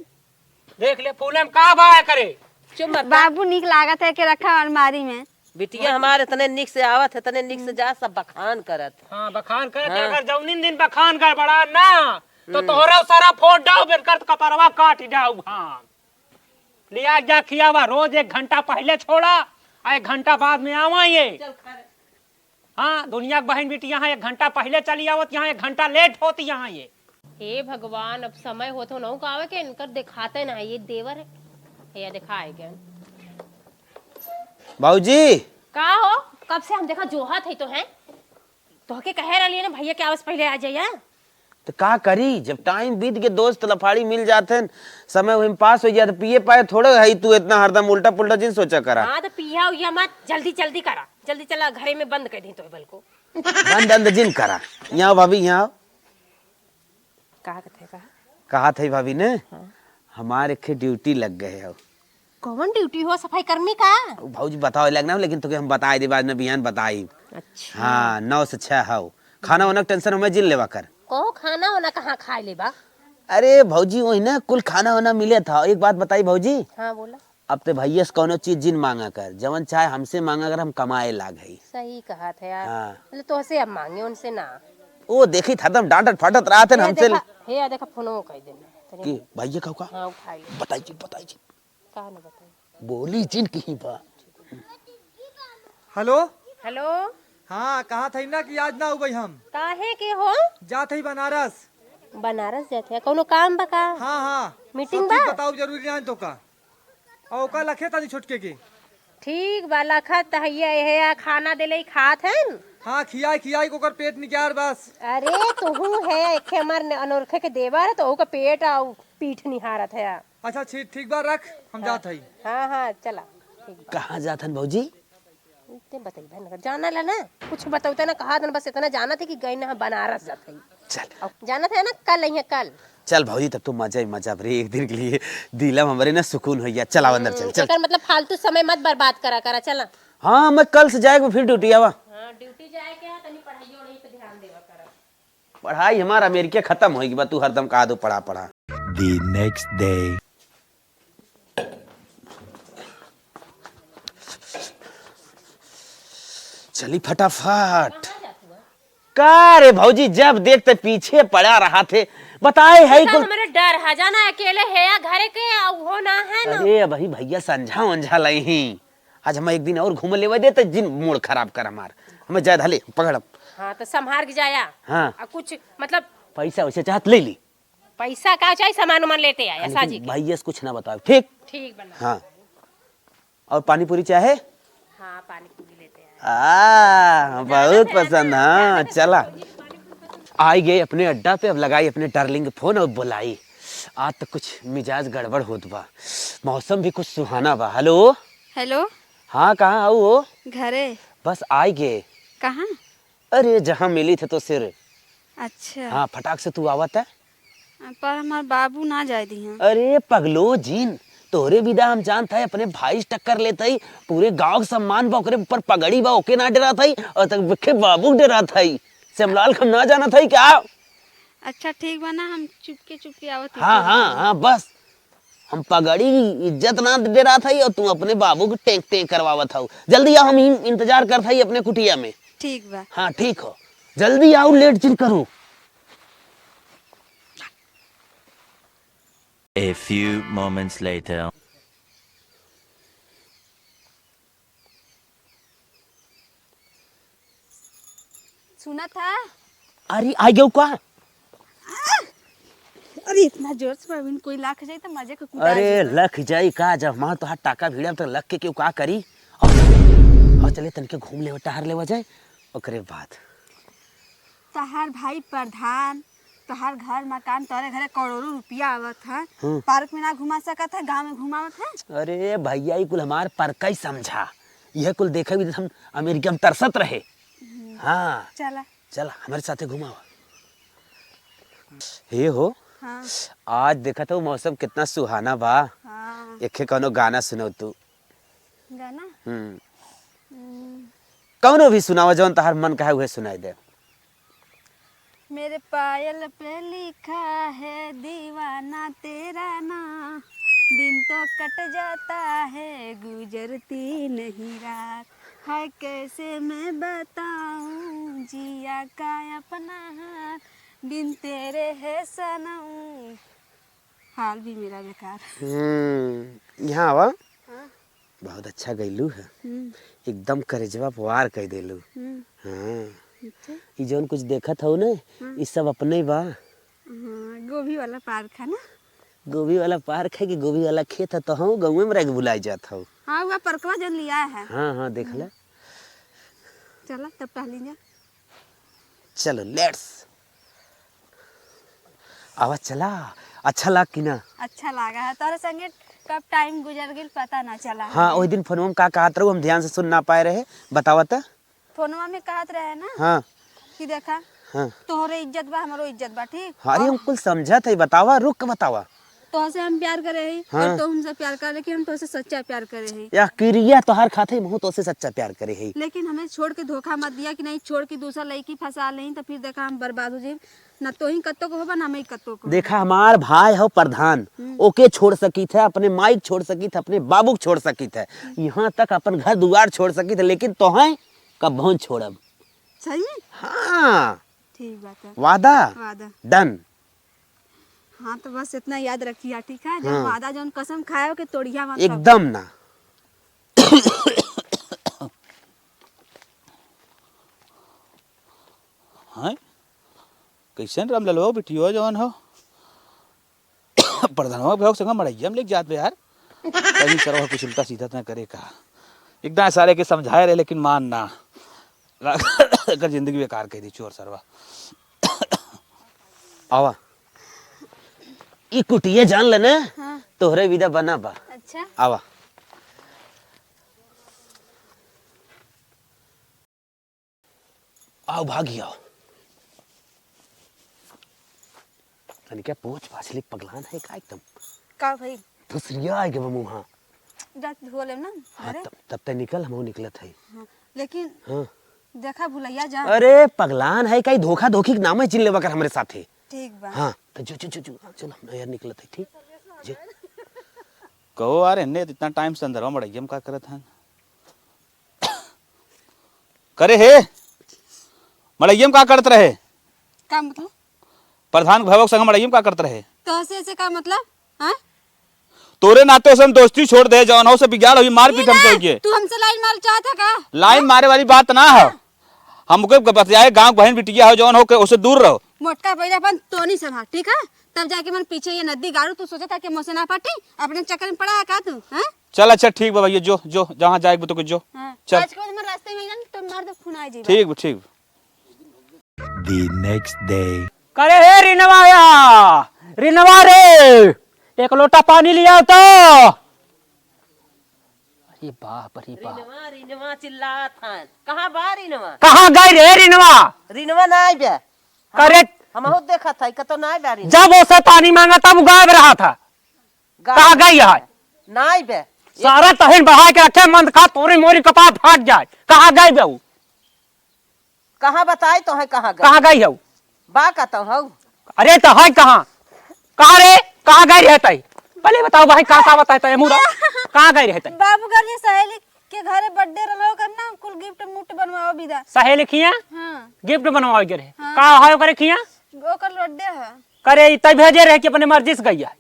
देख ले, फूल में का बा करे? चुप मत कर। बाबू, नीक लागत है के रखा अलमारी में। बिटिया हमार इतने नीक से आवत है, इतने नीक से जा, सब बखान करत। हाँ, बखान करत है। हाँ। अगर जौनिन दिन बखान गड़बड़ा ना, तो हम्म। तोहरा सारा फोड़ डाउ, बेनकर कपरवा काट जाउ। हाँ। लिया जा खियावा, रोज एक घंटा पहले छोड़ा, आ एक घंटा बाद में आवा ये। चल खा रे। हाँ, दुनिया के बहन बेटी यहाँ एक घंटा पहले चली आवत, यहाँ एक घंटा लेट होती यहाँ ये। हे भगवान, अब समय होत हो नहु का आवे के, इनकर देखाते ना है, ये देवर है, ये देखाए गए। बाबूजी। का हो, कब से हम देखा जोहत है तो हैं, तोहके कहे रहलिए ना भैया के आवस पहले आ जाइया। तो का करी, जब टाइम बीत के दोस्त लफाड़ी मिल जात हैं, समय वही में पास हो जात, पिए पाए थोड़े है तू इतना हरदम उल्टा पुल्टा जिन सोचा करा। हाँ, तो पिया उया मत, जल्दी जल्दी करा, जल्दी चला, घरे में बंद कर दी तो बल को। बंद अंद जिन करा। यहाँ आओ भाभी, यहाँ आओ। का कहत है, कहा? कहा था भाभी ने, हाँ। हमारे खे ड्यूटी लग गए हो। कौन ड्यूटी हो, सफाई कर्मी का? उ भौजी बतावे लगना, लेकिन तोके हम बताई दे, बाद में बिहान बताई। अच्छा। हाँ, नौ से छह हो। खाना वाना के टेंशन हमें जिन लेवा कर। को खाना वाना कहाँ खाए लेबा? अरे भौजी, वही ना कुल खाना वाना मिले था। एक बात बताई भौजी। हाँ, बोला। अब ते भैया से कौनो चीज जिन मांगा कर, जवन चाहे हमसे मांगा कर, हम कमाए लाग हई। सही कहत है यार। हाँ। ले तोहसे अब मांगे, उनसे ना। ओ देखी था, एकदम डांटत फाटत रहत है ये हमसे। देखा, हे, आ देखा, फोनो कह देना। तनी कि भैया का, का? हाँ, उठाई ले। बताई जी, बताई जी। का न बताई? बोली जिन कहीं बा। हेलो। हेलो। हाँ, कहा था ना कि आज ना उबई हम। काहे के हो? जात हई बनारस। बनारस जात है, कौनो काम बा का? हाँ, हाँ। मीटिंग सब चीज बा? बताओ, जरूरी ना है तो का? और ओका लखे तानी छोटके के। ठीक बा, लखत त हइया, एहे आ, खाना देले ही खात हन। हाँ, खियाई, खियाई के ओकर पेट निकार बस। अरे, तुहू है, एखे हमार न-, अनोरखे के देवर है, तो ओकर पेट आ पेट निहारत है। अच्छा, ठीक, ठीक बा, रख, हम हाँ। जात हई। हाँ, हाँ, चला, ठीक बा। कहाँ जात हन भौजी? ते बतइबे न कर, जाना ला ना, कुछ बतौते ना, कहा देन, बस इतना जाना थे कि गई ना बनारस जात हई। चल। अब जाना थे ना, कल अइहे, कल। चल भौजी, तब तो मजा ही मजा रे, एक दिन के लिए दिलम हमरे ना सुकून हो गया। चल, आओ अंदर चल, हम्म, चल। एकर मतलब फालतू समय मत बर्बाद करा, करा, चला। हाँ, मैं कल से जाएगा फिर ड्यूटी आवा। हाँ, ड्यूटी जाए के है, तनी पढ़ाई ओढ़ाई पे ध्यान देवा करा। पढ़ाई हमारा अमेरिका खत्म होई बा, तू हरदम कहा दो पढ़ा, पढ़ा। The next day। चली फटाफट। का रे भौजी, जब देखते पीछे पड़ा रहा थे, बताए है देखा, कुल। हमारे डर है, जाना अकेले है या घरे के, आ, वो ना है ना। अरे, अबही भैया संझा वंझा लई ही। आज हम एक दिन और घूम लेवे दे, तो जिन मूड खराब कर हमार। हमें जाए धले, पकड़ब। हाँ, तो संभार के जाया। हाँ। आ कुछ, मतलब पैसा वैसा चाहत ले ली। पैसा का चाही, सामान उमान लेते आया, लेकिन साजी के। भैया से कुछ ना बताओ, ठीक? ठीक बना। हाँ। और पानी पूरी चाहे? हाँ, पानी पूरी लेते आया। आ, बहुत पसंद, हाँ, चला। आई गए अपने अड्डा पे, अब लगाई अपने डार्लिंग के फोन और बुलाई। आज तो कुछ मिजाज गड़बड़ होत बा, मौसम भी कुछ सुहाना बा। हेलो। हेलो। हाँ, कहाँ हऊ हो? घरे। बस आई गए। कहाँ? अरे, जहाँ मिली थे तो सिर। अच्छा। हाँ, फटाक से तू आवत है। पर हमार बाबू ना जाए दिहन। अरे पगलो जिन, तोहरे बिदा हम जानत है, अपने भाई से टक्कर लेत हई, पूरे गाँव के सम्मान बा ओकरे ऊपर, पगड़ी बा, ओके ना डरात हई, और तक बिखे बाबू के डरात हई। श्यामलाल के हम ना जानत हई का? अच्छा ठीक बा ना, हम चुपके चुपके आवत हई। हाँ, हाँ, हाँ, बस। हम पगड़ी इज्जत ना डरात हई और तू अपने बाबू के टेंक टेंक करवावत हऊ। जल्दी आओ, हम इन-, इंतजार करत हई अपने कुटिया में। ठीक बा। हाँ, ठीक हो। जल्दी आओ, लेट जिन करू। A few moments later. सुनत ह? अरे, आ गयो का? अरे, इतना जोर से प्रवीण, कोई लाख जाई त मजे के कुटा अरे, जाई। लख जाई का, जब हमार तोहार टाका भिड़ा त लख के केहू का करी? और, और चले तनिके घूम लेवा, टहर लेवा जाए, ओकरे बाद। तहार भाई प्रधान, तहार घर मकान, तोरे घरे करोड़ों रुपया आवत है, हम्म। पार्क में ना घुमा सकत है, गाँव में घुमावत है। अरे भैया, ई कुल हमार परकई समझा, यह कुल देखे भी हम अमेरिका में तरसत रहे। हम्म। हाँ। चला। चला, हमरे साथे घुमावा। हे हो, हाँ। आज देखत हो मौसम कितना सुहाना बा। हाँ। एखे कौनो गाना सुनाओ तू। गाना? हम्म। हम्म। कौनो भी सुनावा, जौन तहार मन कहे उहे सुनाई दे। मेरे पायल पे लिखा है दीवाना तेरा नाम, दिन तो कट जाता है गुजरती नहीं रात, हाय कैसे मैं बताऊं जिया का अपना हाल, बिन तेरे है सनम, हाल भी मेरा बेकार। हम्म, यहाँ आवा। हाँ। बहुत अच्छा गइलू है। हम्म। एकदम करेजवा पे वार कइ देलू। हम्म। हाँ। अच्छा। ई जौन कुछ देखत हऊ ना, हाँ। ई सब अपने बा। हाँ, गोभी वाला पार्क है ना? गोभी वाला पार्क है कि गोभी वाला खेत है, तो हम गउवे में रह के भुलाई जात हऊ। हाँ, वह परकवा जौन लिया है। हाँ, हाँ, देख ले। हम्म। चला, तब टहली जा। चलो, let's। आवा चला, अच्छा लाग कि ना? अच्छा लागा है। तोरे संगे कब टाइम गुजर गइल, पता ना चला हाँ, हमके। ओहि दिन फोनवा में का कहत रहू, हम ध्यान से सुन ना पाए रहे, बतावा त। फोनवा में कहत रहे ना हाँ। कि देखा, हाँ। तोहरे इज्जत बा, हमरो इज्जत बा, ठीक? हाँ, अरे, और हम कुल समझत है, बतावा, रुक के बतावा। तोहसे हम प्यार करे ही हाँ। और तू हमसे प्यार कर, लेकिन हम तोहसे सच्चा प्यार करे ही। या किरिया तोहार खात है, महू तोहसे सच्चा प्यार करे ही। लेकिन हमें छोड़ के धोखा मत दिया कि नहीं, छोड़ के दूसरा लड़की फंसा लेही, तो फिर देखा हम बर्बाद हो जाई। ना तोही कत्तो को होबा, ना मैं कत्तो को। देखा, हमार भाई हो प्रधान, हम्म। ओके छोड़ सकीत है, अपने माई के छोड़ सकीत है, अपने बाबू के छोड़ सकीत है, हम्म। यहाँ तक अपन घर दुआर छोड़ सकीत है, लेकिन तोहें कबहूँ छोड़ब। सही में? हाँ। ठीक बात है। वादा? वादा। Done। हाँ, तो बस इतना याद रखिया, ठीक है? जब हाँ। वादा जौन कसम खाए हो के तोड़िया मत कब। एकदम ना। हैं? कैसन रामललवा बिटियो जौन हो? प्रधानवा के भौक संग मड़ैया में लेके जात बे यार। कहीं सरवा कुछ उल्टा सीधा त ना करे का। एकदम सारे के समझाए रहे लेकिन मान ना। एकर जिंदगी बेकार कइ दी चोर सरवा। आवा। ई कुटिया जान ले ना, हाँ। तोहरे विदा बना बा। अच्छा। आवा। आओ, भागी आओ। तनिका पोंछ पाछ ले, पगलान है का एकदम? का भाई? फुसरिया आए के बा मुँहा। जा धो लेम ना हाँ, घरे। तब, तब तक निकल, हम निकलत है। हाँ, लेकिन हाँ। देखा भुलैया जा। अरे पगलान है का, ई धोखा धोखी के नाम है, चिन लेवा कर हमरे साथे। ठीक बा। हाँ, तो जो, जो, जो, जो, हाँ, चलो, हम यार निकलत है, ठीक? जो। कहो यार, इन्ने इतना टाइम से अंदरवा मड़ैया में का करत हैं? करे हे, मड़ैया में का करत रहे? का मतलब? प्रधान भैया के संग मड़ैया में का करत रहे? तोहसे ऐसे का मतलब? हाँ? तोरे नाते से हम दोस्ती छोड़ दे, जौन हो से बिगाड़ होई, मारपीट ये हमसे ना, होइए। तू हमसे लाइन मार चाहत है का? लाइन हाँ? मारे वाली बात ना हो। हाँ। हमके बतियाए गाँव बहन बिटिया हो, जौन हो के ओसे दूर रहो। मोटका पहले अपन तोनी संभाल, ठीक है? तब जाके मन पीछे ये नदी गाड़ू, तू सोचा था कि मोसे ना पाटी, अपने चक्कर में पड़ा है का तू, हैं? चल अच्छा ठीक बा भैया, जो, जो, जहाँ जाए तो के जो। हाँ। चल। आज के बाद हमारे रास्ते में आइलन, तो मार दो, खून आ जाई। ठीक बा, ठीक बा। The next day. करे हे रिनवा या, रिनवा रे, एक लोटा पानी लिया तो। अरे बाप रे बाप। रिनवा, रिनवा चिल्लात हन। कहाँ बा रिनवा? कहाँ गई रे रिनवा? रिनवा ना आई बे। करे, हमहू देखत है, कतो नाई बारी। जब ओसे पानी मांगा, तब उ गायब रहा था। गायब। कहाँ गई है? नाई बे। सारा तहिन बहा के रखे, मंद खा, तोरी मोरी कपार फाट जाए। कहाँ गई बे उ? कहाँ बताई तो है, कहाँ गई? कहाँ गई है उ? बा का तो हऊ? अरे तो है कहाँ? कहाँ रे? कहाँ गई रहे तई? पहले बताओ भाई, कहाँ, कहाँ बताए तई मुरा? कहाँ गई रहे तई? बाबू घर में सहेली के घरे birthday रहलो, ओकर ना कुल gift मुफ्त बनवाओ बिदा। सहेली खिया? हाँ। Gift बनवाओ के रहे। हाँ। का है ओकरे खिया? ओकर birthday है। करे, ई तई भेजे रहे कि अपने मर्जी से गई है?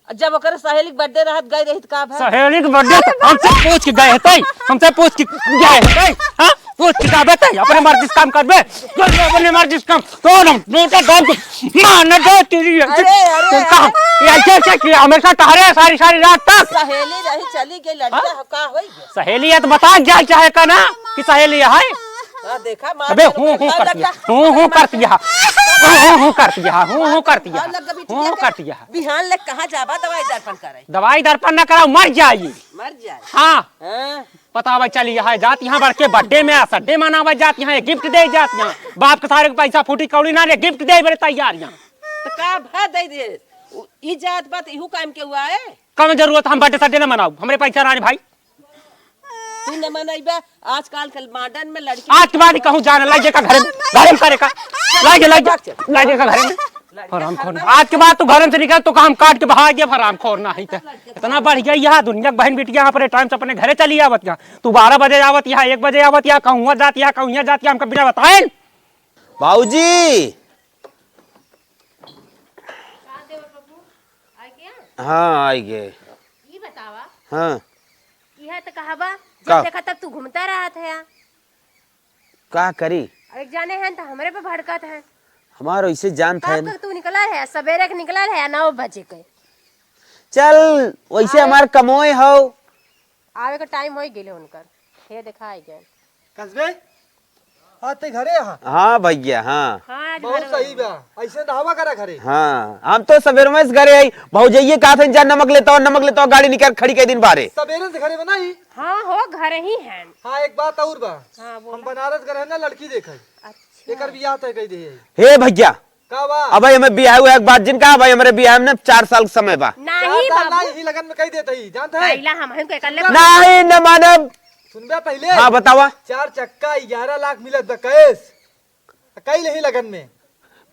जब ओकर सहेली के birthday रहत गई रही त का भा? सहेली के birthday अरे त हमसे पूछ के गए हतई, हमसे पूछ के गए हतई, हाँ? पूछ के जाबे तई, अपने मर्जी से काम करबे, अपने मर्जी से काम, तो हम नोटा गान को मार न दे तेरी, अरे, अरे, तो का? अरे। ये ऐसे, ऐसे किया, हमेशा टहरे सारी, सारी रात तक। सहेली रही, चली गई, लड़का हाँ? का होई गया? सहेली है तो बता जाए चाहे का ना कि सहेली है। हाँ, देखा, मार अबे के हूँ, हूँ लगा करती है, लगा। हूँ, हूँ करती है, हूँ, हूँ करती है, हूँ, हूँ करती है, हाँ, लग गई, हूँ, हूँ बिटिया के। करती है। बिहान ले कहाँ जाबा दवाई दर्पण करे? दवाई दर्पण ना कराओ, मर जाई। मर जाए। हाँ। हाँ। पता भाई चली है जात यहाँ बड़के birthday में आ, सड्डे मनावा जात यहाँ, gift दे जात यहाँ। बाप के सारे के पैसा फूटी कौड़ी ना रे, gift दे बड़े तैयार यहाँ। तो का भा दे दे? उ, ई जात बात इहू काम के हुआ है? कम जरूरत हम birthday सड्डे ना मनाऊ, हमरे पैसा ना रे भाई। तू न मनइबा, आजकल के modern में लड़की आज के बाद ही कहूँ जाना, लाइजे का घरे में, घरे में करे का, लाइजे, लाइजे, लाइजे का घरे में। हरामखोर ना। आज के बाद तू घरे से निकल तो का हम काट के बहा गया हरामखोर ना है तो। इतना बढ़ गया यहाँ दुनिया के बहन बेटियाँ अपने time से अपने घरे चली आवत यहाँ। तू बारह बजे आवत यहाँ, एक बजे आवत यहाँ, कहूँ जात यहाँ, कहूँ जात यहाँ, हमका बिना बताए। बाबूजी। का देवर बबू? आइ गया? हाँ, आइ गए। ई बतावा। हाँ। इहे त कहबा, जब का? देखा तब तू घूमता रहत है। का करी? अब एक जाने हैं त हमरे पे भड़कत है। हमार वैसे जानत है ना। तू निकला है, सबेरे के निकला है, नौ बजे के। चल, वैसे आवे हमार कमोए हो। आवे का time होइ गेले उनकर। हे देखा आइ गए। कसबे? हाँ, ते घरे हा? हाँ भैया, हाँ। हाँ, आज बहुत घरे सही बा। बा। ऐसे रहवा करा घरे। हाँ, हम तो सबेर में से घरे आई। भौजइये कहत हन, "जा नमक लेता हो, नमक लेता हो, गाड़ी निकाल खड़ी कई दिन बारे।" सबेरे से घरे में नहीं? हाँ हो, घरे ही हैं। हाँ, एक बात और बा। हाँ, बोला। हम बनारस गए हैं ना, लड़की देखे। अच्छा। एकर बियाह तय कई दे। हे भैया, का बा? अब भाई हमें बियाह हुआ एक बात जिनका, भाई हमरे बियाह में ना चार साल के समय बा। नहीं चार साल बाबू। ना, यही लगन में कही देत ही, जानत है? पहला हम, हम के कर ले। नहीं, न मानब। सुनबे पहले। हाँ, बतावा। चार चक्का ग्यारह लाख मिलत बा cash। कई लेही लगन में।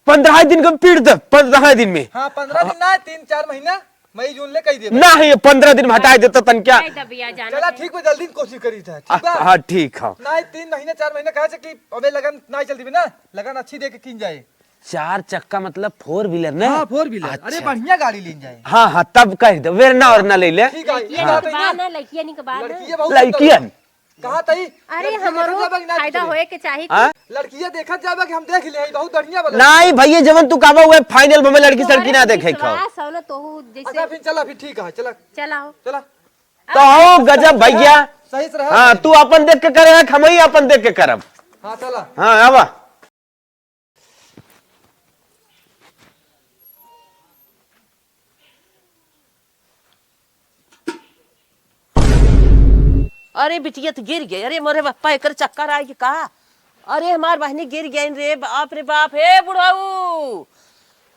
पन्द्रह दिन के पीट दे, पन्द्रह दिन में। हाँ, पन्द्रह दिन ना, तीन चार महीना। मई जून ले कही देबे। ना, ये पन्द्रह दिन में हटाए देता तन क्या? नहीं, दबिया जाना चला, है। ठीक बा, जल्दी कोशिश करी था, ठीक बा? हाँ, ठीक है। ना, तीन महीना, चार महीना कहा से कि अबे लगन ना चलती भी ना, लगन अच्छी दे के कीन जाए। चार चक्का मतलब four wheeler ना? हाँ, four wheeler। अरे, अच्छा। बढ़िया गाड़ी लीन जाए। हाँ, हाँ, तब कह दे, वेरना ओरना ले ले। ठीक है, लड़किया ये बात निक है बा ना। ना, लड़किया निक बा ना। लड़किया बहुत लड़कियन। सुंदर। कहा तई? अरे, लड़किया हमरो देखत जाबे कि ना फायदा देखे? होए के चाही। हाँ? लड़किया देखत जाबे कि हम देख ले, बहुत बढ़िया बा लड़की। नहीं भैया, जवन तू कहबा हुए final में लड़की तोहरे सड़की ना पे देखे खाओ। विश्वास हो ना, तोहू जैसे अच्छा, फिर चला, फिर ठीक है, चला। चला हो। चला। तो हो गजब भैया। सही से रहा। हाँ, तू अपन देख के करे, हम ही अपन देख के करब। हाँ, चला। हाँ, आवा। अरे बिटिया तो गिर गई। अरे मोरे बापा, एकर चक्कर आए कि का? अरे हमार बहनी गिर गई रे बाप रे बाप। हे बुढ़ऊ,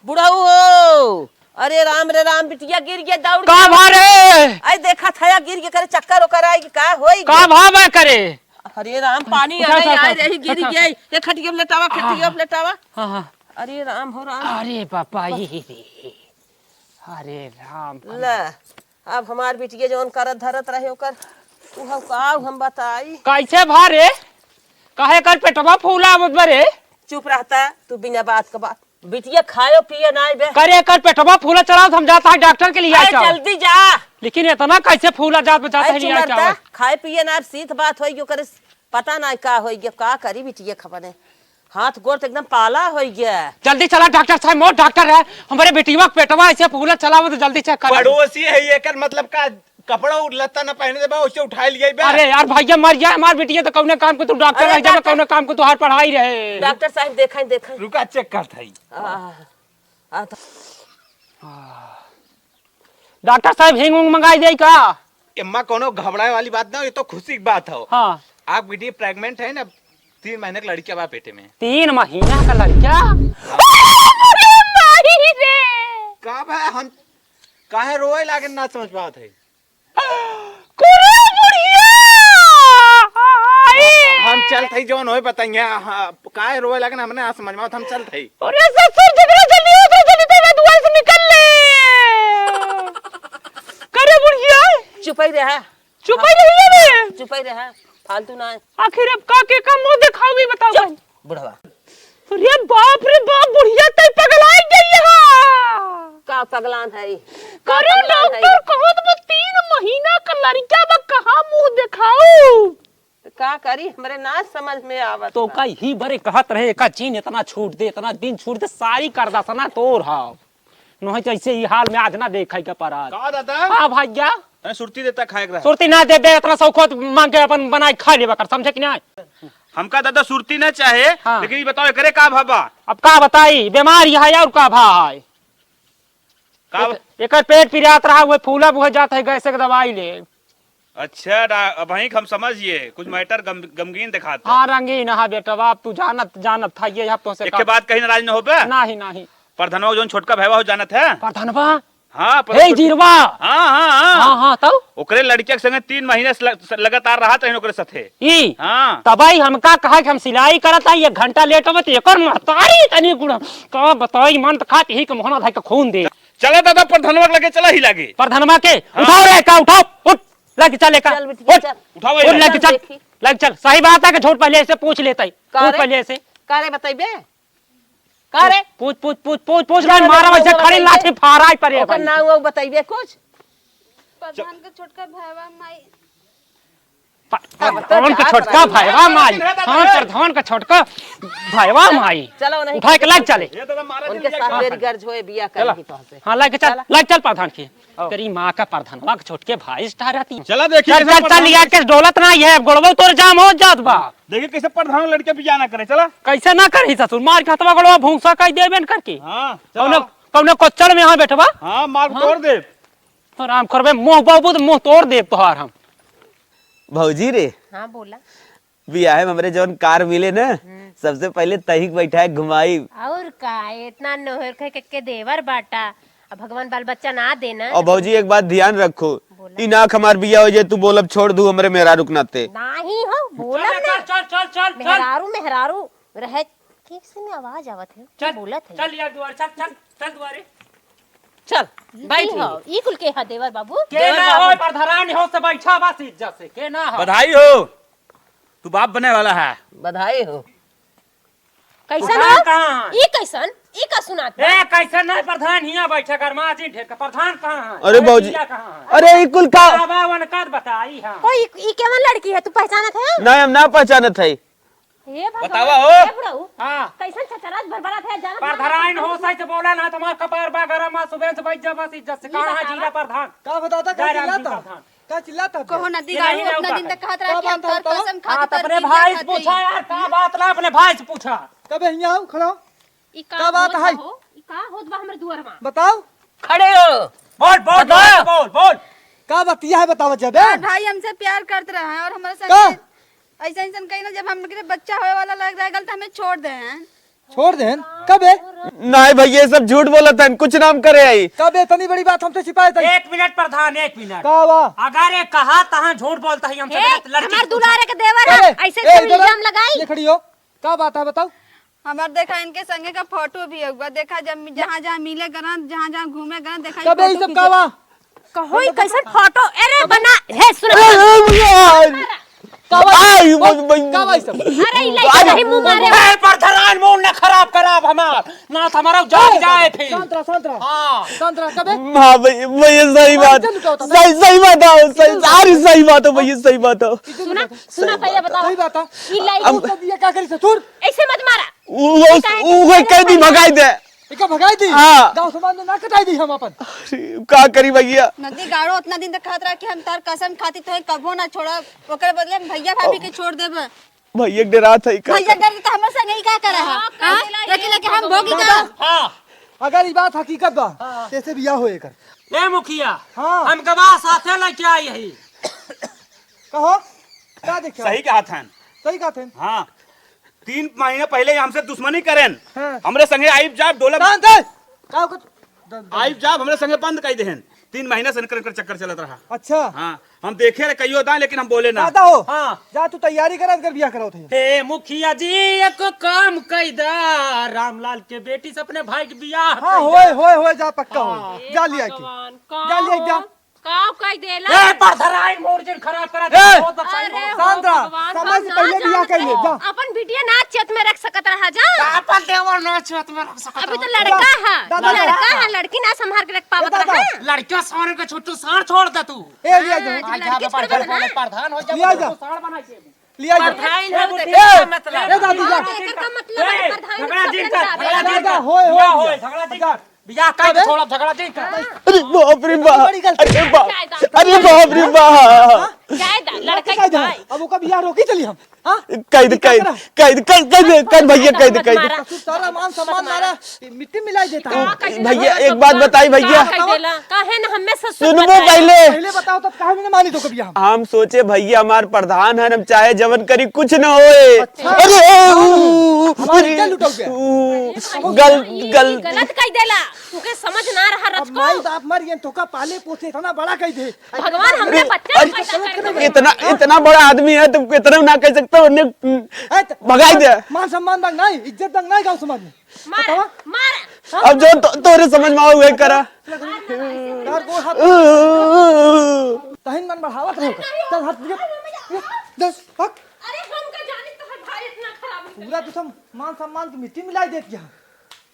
बुढ़ऊ हो। अरे राम रे राम, बिटिया गिर गई, दौड़ का के। भा रे? आई देखा था गिर के करे चक्कर ओकर आए कि का होई का गया? भा बा करे? अरे राम, पानी उठा, आ गई, उठा, आ उठा, रही, गिर उठा, गई। उठा। ये खटिया में लेटावा, हाँ, खटिया में लेटावा। हाँ, हाँ। अरे राम हो राम। अरे बापा, ये रे। अरे राम। ले, अब हमार बिटिया जौन करत धरत रहे ओकर, उ हम का, उ हम बताई। कैसे भा रे? काहे कर पेटवा फूला आवत बा रे? चुप रहता तू, बिना बात का बात। बिटिया खायो पिए नाई बे। करे कर पेटवा फूला चलाओ, हम जाता है डॉक्टर के लिए अरे आइता। जल्दी जा। लेकिन इतना कैसे फूला जात बा, जाता अरे है लिए चुप रहता, आइता। खाए पिए ना, अब सीत बात होई गयो करे, पता ना का होई गयो, का करी बिटिया खपने। हाथ गोड़ तो एकदम पाला होई गया। जल्दी चला डॉक्टर साहब, मोर डॉक्टर है, हमारे बेटिया के पेटवा ऐसे फूला चलाओ तो जल्दी चेक करा। पड़ोसी है, एकर मतलब का कपड़ा और लत्ता ना पहने देबा, उसे उठाए लिया बा। अरे यार भैया मर गया हमार बिटिया तो कौने काम को तू डॉक्टर अरे रह जाबे, डॉक्टर कौने काम को तुहार पढ़ाई रहे। डॉक्टर साहब देखाई, देखाई। रुका चेक करत हई। आ, आ, तो डॉक्टर साहब हिंग उंग मंगाई दे का? एम्मा कोनो घबराए वाली बात ना हो, ये तो खुशी की बात हो। हाँ। आप बिटिया pregnant है ना, तीन महीने का लड़का बा पेटे में। तीन महीना का लड़का? लेकिन ना समझ पावत है। कुरे बुढ़िया! आई! हम चलत हई, जौन होए बताइए। हाँ, काहे रोए लगन, हमने ना समझ में आवत, हम चलत हई। अरे ससुर, जकरा जल्दी, ओकरा जल्दी, तेरा दुआर से निकल ले। करे बुढ़िया? चुपई रहा। चुपई रहिए बे। चुपई रहा, फालतू ना। आखिर अब का के का मुंह देखाओगी, बताओ चुप, भाई। बुढ़वा। अरे बाप रे बाप, बुढ़िया तई पगलाई गई है। का पगलान है? का करे पगलान है? डॉक्टर कहत बा तीन महीना का लड़का बा, कहाँ मुंह देखाऊ? का करी, हमरे ना समझ में आवत तो बा। का ही बरे कहत रहे, एका चीन इतना छूट दे, इतना दिन छूट दे, सारी करदासना तोर हाव। नहीं तो ऐसे ही हाल में आज ना देखाई के परात। का दादा? हाँ भैया। अरे सुरती देता खाए के रहा। सुरती ना देबे, इतना सौखो मांग के अपन बनाई खा लेबा कर, समझे कि नहीं? हमका दादा सुरती ना चाहे, हाँ। लेकिन ये बताओ एकरे का भा बा? अब का बताई, बीमारी है और का भा है? का एक, एकर पेट पिरात रहा, वो फूला बुझ जात है, गैस के दवाई ले। अच्छा, डा-, अब वहीं हम समझ गए, कुछ मैटर गम-, गमगीन दिखाता। हाँ, रंगीन, हाँ बेटा, अब तू जानत, जानत था, ये अब तोसे एक का बात कही नाराज न होबे? नाही, नाही। प्रधनवा जौन छोटका भैया हो जानत है? प्रधनवा? हाँ, पर हे जीरवा। हाँ, हाँ, हाँ। हाँ, हाँ, तब? ओकरे लड़किया के संगे तीन महीने से ल-, से लगातार रहत रहिन ओकरे साथे। ई? हाँ। तबई हमका कहा कि हम सिलाई करत हई, एक घंटा लेट होबे तो एकर महतारी तनी गुण। का बताई, मन त खात ही के मोहना धाई के खून दे। चला दादा, प्रधनवा के लगे चला ही लागे। प्रधनवा के? हाँ। उठाओ रे, का उठाओ, उठ, लग चल एका। चल बिटिया, उठ, चल। उठाओ उठ, ये। लग चल चल, देखी। लग चल। सही बात है कि झूठ पहले से पूछ लेता ही। का पूछ रे? पहले से। का रे, बतइबे? का रे? पूछ, पूछ, पूछ, पूछ, पूछ, का रे, मारा वैसे बतइबे? खड़ी लाठी फाराई परे ओकर भाई। नाम वो बतइबे कुछ? प्रधान के छोटका भाईवा माई। प-, हाँ, तो प्रधान के का छोटका बताई? भाईवा माई। हाँ, प्रधान के छोटका भाईवा माई। चलो, नहीं उठाए के लाग चले। ये दादा मारा उनके जिंदगी साथ का। मेरी गर्ज होए बिया चला। करेगी तो से। हाँ, लाग चल, चला। लाग चल प्रधान की। आओ। तेरी माँ का प्रधानवा के छोटके भाई स्टार रहती। चला देखी चल, कैसे चल, चल, प्रधान लिया के डोलत ना, ये गोड़वा तोर जाम हो जात बा। देखी कैसे प्रधान लड़के बिया ना करे, चला। कैसे ना करी ससुर, मार के हथवा गोड़वा भूसा कई देबे न करके। हाँ, चला। कौनो, कौनो कोचड़ में यहाँ बैठबा? हाँ, मार हाँ? तोड़ दे। आराम करबे, मुँह बाबू तो मुँह तोड़ देब तोहार हम। भौजी रे, हाँ, बोला। बियाहे में हमरे जौन कार मिले ना, हम्म। सबसे पहले तही के बैठाए घुमाई। और का, इतना नोहर के, के, के देवर बाटा, अब भगवान बाल बच्चा ना देना। और भौजी एक बात ध्यान रखो, बोला। ई नाक हमार बिया हो जाए, तू बोलब छोड़ दू हमरे मेहरारू के नाते। नाही हो, बोलब चल, ना। चल, चल, चल, चल, चल। मेहरारू, मेहरारू रहे। कैसे में आवाज आवत है? चल, बोलत है। चल यार दुआरे, चल, चल, चल दुआरे। चल, ई बैठ की गई। हो? ई कुल के हा देवर बाबू? के देवर ना बाबू। हो, प्रधान हो से बैठा बस इज्जत से, के ना हो? बधाई हो। तू बाप बने वाला है। बधाई हो। कैसन प्रधान हो? कहाँ है? ई कैसन? ई का सुनात बा? ए, कैसन नहीं प्रधान हियाँ बैठे कर माँ जी ढेर का प्रधान कहाँ है? अरे अरे भौजी, बिया कहाँ है? अरे ई कुल का? बाबा वन का बताई हाँ। कोई ई, ई केवन लड़की है तू पहचानत है? नहीं, हम ना पहचानत है। हे भगवान, बतावा हो। हे बुढ़ऊ, हाँ। कैसन चचरात भरभरात है, जानत ना प्रधान है। हो सही से बोला ना, तुम्हार कपार बा गरम, आ सुबह से बैठ जा बस इज्जत से। ई कहाँ है बतावा। जीरा प्रधान? का बताता, का जय राम जी चिल्लाता? प्रधान। का चिल्लाता तू? कहो ना, ये दिगाड़ू नहीं उतना उठा दिन है। तक कहत रहा का कि हम बात तोर बतावा? कसम खाती हाँ, तो तोर अपने किरिया भाई से खाती। पूछा यार, का बात ना अपने भाई से पूछा। कबे हियाँ आओ, खड़ा हो। ई का का बात होत है? बा हो? ई का होत बा हमरे दुआर में? बताओ। खड़े हो। बोल, बोल, बताओ। बोल, बोल, बोल। का बतिया है, बतावा जबे। यार भाई हमसे प्यार करत रहा है और हमारे का? संग ऐसा इंसान कहीं ना, जब हमके बच्चा होए वाला लग रहा है, गलत हमें छोड़ दे हैं। छोड़ दे हैं? कबे? नहीं भैया, ये सब झूठ बोलत हैं, कुछ नाम करे आई। कबे इतनी बड़ी बात हमसे छिपाए तई? एक मिनट प्रधान, एक मिनट। का बा? अगर ये कहा तहाँ झूठ बोलता है हमसे, ए, गलत लड़की हमार से पूछा। दुलारे के देवर है, अरे, ऐसे ए, सब इधर आ। इल्जाम लगाई? ये खड़ी हो, का बात है बताओ? हमार देखा इनके संगे का फोटो भी होगा। देखा जब जहाँ जहाँ मिले गना, जहाँ जहाँ घूमे गना, देखा ई कबे ई फोटो सब खींचे। का बा? कहो ई कैसन फोटो? अरे बना, हे सुन। ए, ए, ए, ए, का बा? आई, बोल, बोल, बोल। का बा ई सब? अरे ई लइका अरे, नहीं मुंह मारे। ए, प्रधान मुंह ना खराब कराब हमार। ना तो हमारा जान ए, जाए फिर। शांत रह, शांत रह। हाँ। शांत रह, कबे? हाँ भैया, भैया सही बात। चल, बताओ, बताओ। सही, सही बात है, सही, सारी सही बात है भैया, सही बात है। सुना, सुना पहले बताओ। सही बात है। ई लइका हम तो दिया का करी ससुर? ऐसे मत मारा। उ, उ, उ, उ कह दी भगाई दे। एका भगाई दी? हाँ। गाँव समाज में ना कटाई दी हम अपन। अरे, का करी भैया? नदी गाड़ो उतना दिन तक कहत रहा कि हम तार कसम खाती तोहे कबो ना छोड़ब। ओकरे बदले हम भैया भाभी के छोड़ देब। भैया के डरात है का? भैया डर तो हमर संग ही का करे है? हाँ? लेके लेके हम भोगी का? हाँ। अगर ई बात हकीकत बा, हाँ। तैसे बियाह होए कर। ए मुखिया, हाँ। हम गवाह साथे लेके आई है। कहो, का देखे? सही कहा थन। सही कहा थन। हाँ। तीन महीना पहले हमसे दुश्मनी करेन। हाँ। हमरे संगे आइब जाब डोलक। दान दे। का कुछ? आइब जाब हमरे संगे बंद कर देहन। तीन महीना से इनकर, इनकर चक्कर चलत रहा। अच्छा। हाँ, हम देखे रहे कहियो दाएं, लेकिन हम बोले ना। दादा हो। हाँ। जा तू तैयारी करा, इनकर बियाह कराओ थे। हे मुखिया जी, एक काम कई दा, रामलाल के बेटी से अपने भाई के बियाह हाँ, कई होए, दा। होए, होए, जा पक्का हाँ। होए। जा लिया के। भगवान, जा लिया के, जा। का कई देला? ए, पथराई मूड जिन खराब करा ए! दे, बहुत बदतमीज अरे हो। शांत रहा, भगवान, समय से ना पहले बियाह जान कर ले, दे। जा। अपन बिटिया ना चेत में रख सकत रहा, जा। का अपन देवर ना चेत में रख सकत अभी तो रहा? लड़का जा, है, दादा, लड़का जा। है, लड़की ना संभाल के रख पावत दादा, रहा। लड़कियों सारे के छुट्टू सार छोड़ दे तू। ए, लिया जा। हाँ, आज यहाँ पे लड़की छोड़ प्रधान दे ना। प्रधान हो जा, लिया जा। तू सार बना के। लिया जा। प्रधान है, बुद्धि ए, का मतलब। ए, दादी जा। हाँ, एकर का मतलब है, ए, प्रधान झगड़ा जिन कर, झगड़ा जिन दादा, कर। होए, होए, होए, लिया। झगड़ा जिन कर। बियाह कर दे, छोड़ा झगड़ा जिन कर। अरे बाप रे बाप। बड़ी गलती। अरे बाप। जायदा। अरे बाप रे बाप। जायदा, लड़का लड़का ही जायदा। भाई। अब ओका बियाह रोकी चली हम। हाँ? कैद, कैद, कैद, कैद, कैद, कैद भैया, कैद, कैद। ससुर सारा मान सम्मान मारा, मिट्टी मिलाई देता है। का कह देला? भैया, एक बात बताई भैया। का कह देला? काहे न हमें ससुर सुनबो बताए? पहले। पहले बताओ तब काहे में ना मानी तो कभी हम। हम सोचे भैया हमार प्रधान है, हम चाहे जवन करी कुछ न होए। अच्छा। अरे, ऊ, ऊ, हमारी अरे, इज्जत लुटाओ क्या? ऊ, गल, गल। गलत कह देला। तुके समझ ना रहा अब रचको। माई बाप मर गए, तोका पाले पोसे इतना बड़ा कह दे। भगवान हमने अरे, बच्चा अरे, पैदा कर दे। इतना, इतना बड़ा आदमी है, तुम इतना ना कह सकते हो, उन्हें ए, त-, भगाई दे। मान सम्मान दंग नहीं, इज्जत दंग नहीं गाँव समाज में। मार, बतावा। मार। अब जो तो, तोरे समझ में आवे, वही करा। यार, गोड़ हाथ। तहिन मन बढ़ावत रहो। चल, हाथ दिया। दस, हक। अरे, हम का जाने तोहर भाई इतना खराब है। पूरा तो सब मान सम्मान की मिट्टी मिलाई देत यहाँ।